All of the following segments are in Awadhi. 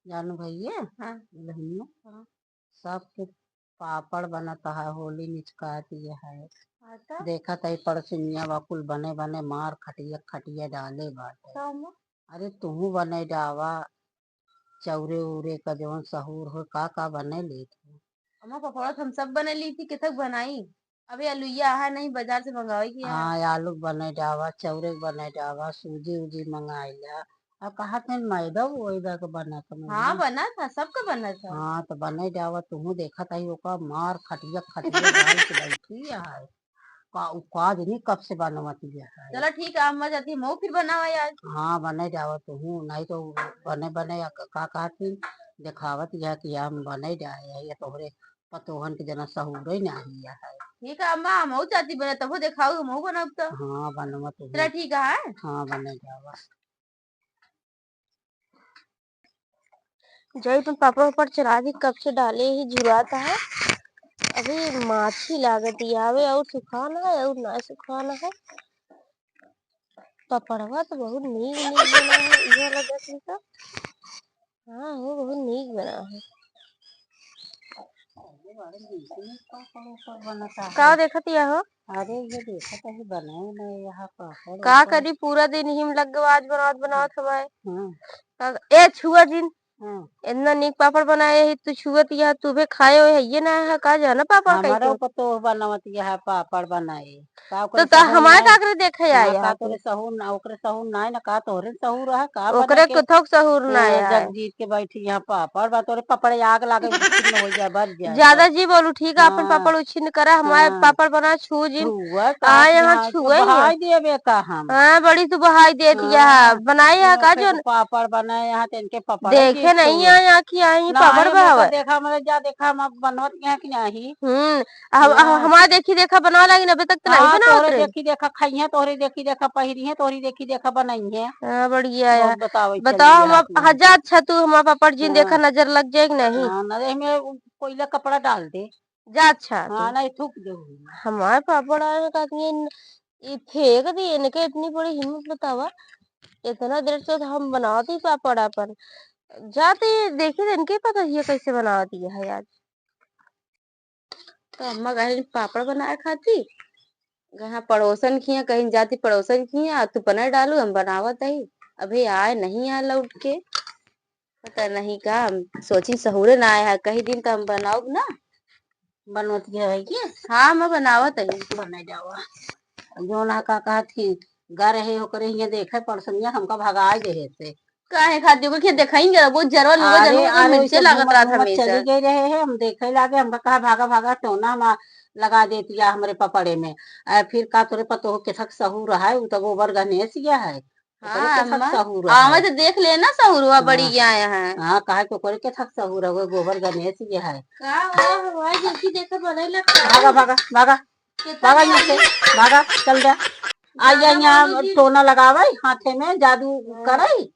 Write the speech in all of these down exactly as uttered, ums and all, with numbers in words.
जानू भैया, हाँ। बहिनिया, हाँ। सबके पापड़ बनत है, होली निचकात ये है। हाँ तो? देखत है पड़ोसिनिया बा कुल बने बने मार खटिया खटिया डाले बाटे। तो अम्मा? अरे तुहू बने डावा, चौरे उरे का जवन सहूर हो, का का बने लेत हो? अम्मा पपड़ा तो हम सब बने ली थी, कितक बनाई? अबे अलुइया आहा नहीं, बाजार से मंगावे की है। हाँ, आलू के बने डावा, चौरे के बने डावा, सूजी उजी मंगाइला। अब कहा थे मैदा वैदा के बना के हाँ, मंगा। बना था, सबका बना था। हाँ, तो बने डावा, तुहू देखत आई ओका मार खटिया खटिया डाल के बैठी है। का उ का जनी कब से बनवत है। चला ठीक है, अम्मा जाती है, मऊ फिर बनावा यार। हाँ, बने डावा तुहू, नहीं तो बने बने या का, का कहत ही, देखावत यह कि हम बने डाए है, या तोहरे पतोहन के जना सहूरे नाही है। ठीक है अम्मा, हमहू चाहती बने, तबो देखाऊ, हमहू बनब तो। हाँ, बनवा तू। चला ठीक है। हाँ, बने जावा। जई पे पापड़ वापड़ चला दी, कब से डाले ही झुराता है, अभी माछी लागत ही आवे, और सुखाना है और ना सुखाना है। पपड़वा तो बहुत नीक नीक बना है, इहे वाला देख ली तो। हाँ, वो बहुत नीक बना है। का देखत या हो? अरे, ये देखत है, बनाए नहीं यहाँ पापड़ का वापड़। करी, पूरा दिन हिम लग गवा, आज बनावत बनावत हमारे। हाँ। का, ए, छुआ जिन। हाँ। इतना नीक पापड़ बनाए है, तू छुअत या, तू भी खाए हो, है ये ना है, का जाना पापड़ हमारा कैसे? ऊपर तो बनावत यहाँ पापड़ बनाए। का तो, ओकरे तो सहूर हमारे नाय? का करे देखे आए हाँ, यहाँ का पे? तोरे सहूर ना, ओकरे सहूर नाय ना, का तोहरे सहूर है, का ओकरे बना के, कुथोक सहूर ना अ, आए। जगजीत के बैठी यहाँ पापड़ बा, तोरे पपड़े आग लागे, उछिन्न हो जाए, बच जाए ज्यादा सब। जी बोलू, ठीक है, अपन हाँ। पापड़ उछिन्न करा, हमारे हाँ। पापड़ बना छू जिन। छुआ का आ, यहाँ यहाँ छुए ही बहाई है। देबे का हम। हाँ, बड़ी तू बहाई देत हाँ, यहाँ, बनाए यहाँ यहाँ का पे जो पापड़ बनाए, यहाँ तो इनके पपड़े देखे जी नहीं छुए। आए, यहाँ की आई ना, पापड़ ये देखा, बहावे। देखा, हमरे जा देखा, हम अब बनवत यहाँ की नहीं। हम्म, अब, अब हाँ। हमार देखी देखा बनावे लागिन, अबे तक तो नहीं हाँ, बनावत तोहरे रही। देखी देखा खइहें, तोहरे देखी देखा पहिरिहें, तोहरे देखी देखा बनइहें। हाँ, बढ़िया है। बहुत बतावे बताओ, चली हम है अब, हाँ, जा अच्छा, तू हमार पापड़ जिन देखा, हाँ। नजर लग जाए कि नहीं? हाँ, ना, एहमे कोयला कपड़ा डाल दे। जा अच्छा, हाँ, तू। नहीं, थूक दे। हमार पापड़ आए में कहती है, "ई फेंक दी, इनके इतनी बड़ी हिम्मत बतावा, इतना देर से तो हम बनावत ही पापड़ अपन।" जाती देखी तो इनके पता ये कैसे बनावत है आज। तो अम्मा कहीं पापड़ बनाए खाती, कहाँ पड़ोसन किया, कहीं जाती पड़ोसन किया, आ तू बना डालू, हम बनावत ही। अभी आए नहीं आए लौट के, पता नहीं का, हम सोची सहूरे ना आए है, कहीं दिन तो हम बनाउब ना। बनवत के है कि? हाँ, मैं बनावत ही। बना जावा। जौन है का कहत कि घर है ओकरे हियाँ देखे पड़ोसनिया हमका भगाए देहे से। काहे खातिर ओकर खेत देखाइन गया, वो जरवा लुआ अरे, जरूर ओकर अरे, मिर्चे ओइसे लागत घूमत, रहत घूमत हमेशा। चली गई रहे है, हम देखे लागे, हमका कहा, "भागा, भागा, टोना मा लगा देती है हमरे पपड़े में।" आ, फिर का तोरे पतोह के थक सहूर है, उ तो गोबर गणेश ये है। ओकरे हाँ, के थक अम्मा, सहूर आवे है। तो देख लेना सहूरवा बड़ी हाँ। आया है। हाँ, कहा कि ओकरे के थक सहूर है, वो गोबर गणेश ये है। का हुआ, हमारी देखी देखा बनैला का? भागा, भागा, भागा। कितना भागा यहाँ से, भागा, चल जा। आ जा ज्यादा यहाँ बोलू जी। टोना लगावे, हाथे में जादू हाँ। करे।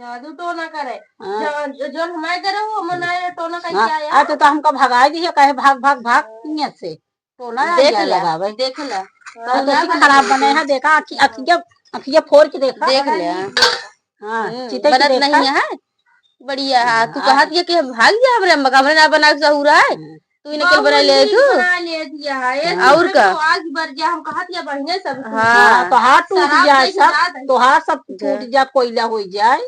जादू टोना करे। हाँ। जो, जो, जो हमारे करे वो मनाए टोना कहीं हाँ, क्या आया? आ तो, तो हमका भगाए दिए, कहे, "भाग, भाग, भाग, हाँ। यहाँ से।" टोना देख आइया ले, लगावे। देख ले। हाँ, टोना तो खराब बने है, देखा, अखि-, हाँ। अखिया, अखिया फोड़ के देखा। देख ले। हाँ, हम्म, चितई के बनत देखा। नहीं है। बढ़िया है। हाँ, तू हाँ। कहत ये कि हम भाग गया, हमरे अम्मा का, हमरे ना बना के सहूर है। हम्म। तू इन्हें के बना ले तू। बना ले दिया है। हाँ। और का? तो आग बर जा, हम कहत या बढ़िया सब कुछ। हाँ। हाँ, तो हाथ टूट जाए सब, तो हाथ सब टूट जा, कोयला हो जाए।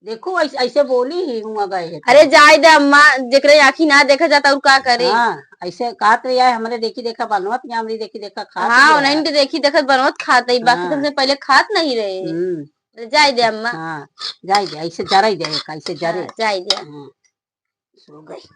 देखो, ऐसे, ऐसे बोली ही हुआ गए है अरे, तो। जाए दे अम्मा, जेकरे आँखी ना देखा जाता और का करे? हाँ, ऐसे कहत रही है, हमरे देखी देखा बनवत या हमरी देखी देखा खात हाँ, रही है। उन्हन के देखी देखत बनवत खात ही, बाकी हाँ। तुमसे पहले खात नहीं रहे। हम्म। अरे, जाए दे अम्मा। हाँ, जाए दे, ऐसे जराई दे, एक ऐसे जरे। हाँ, जाए दे। हाँ, सो गई।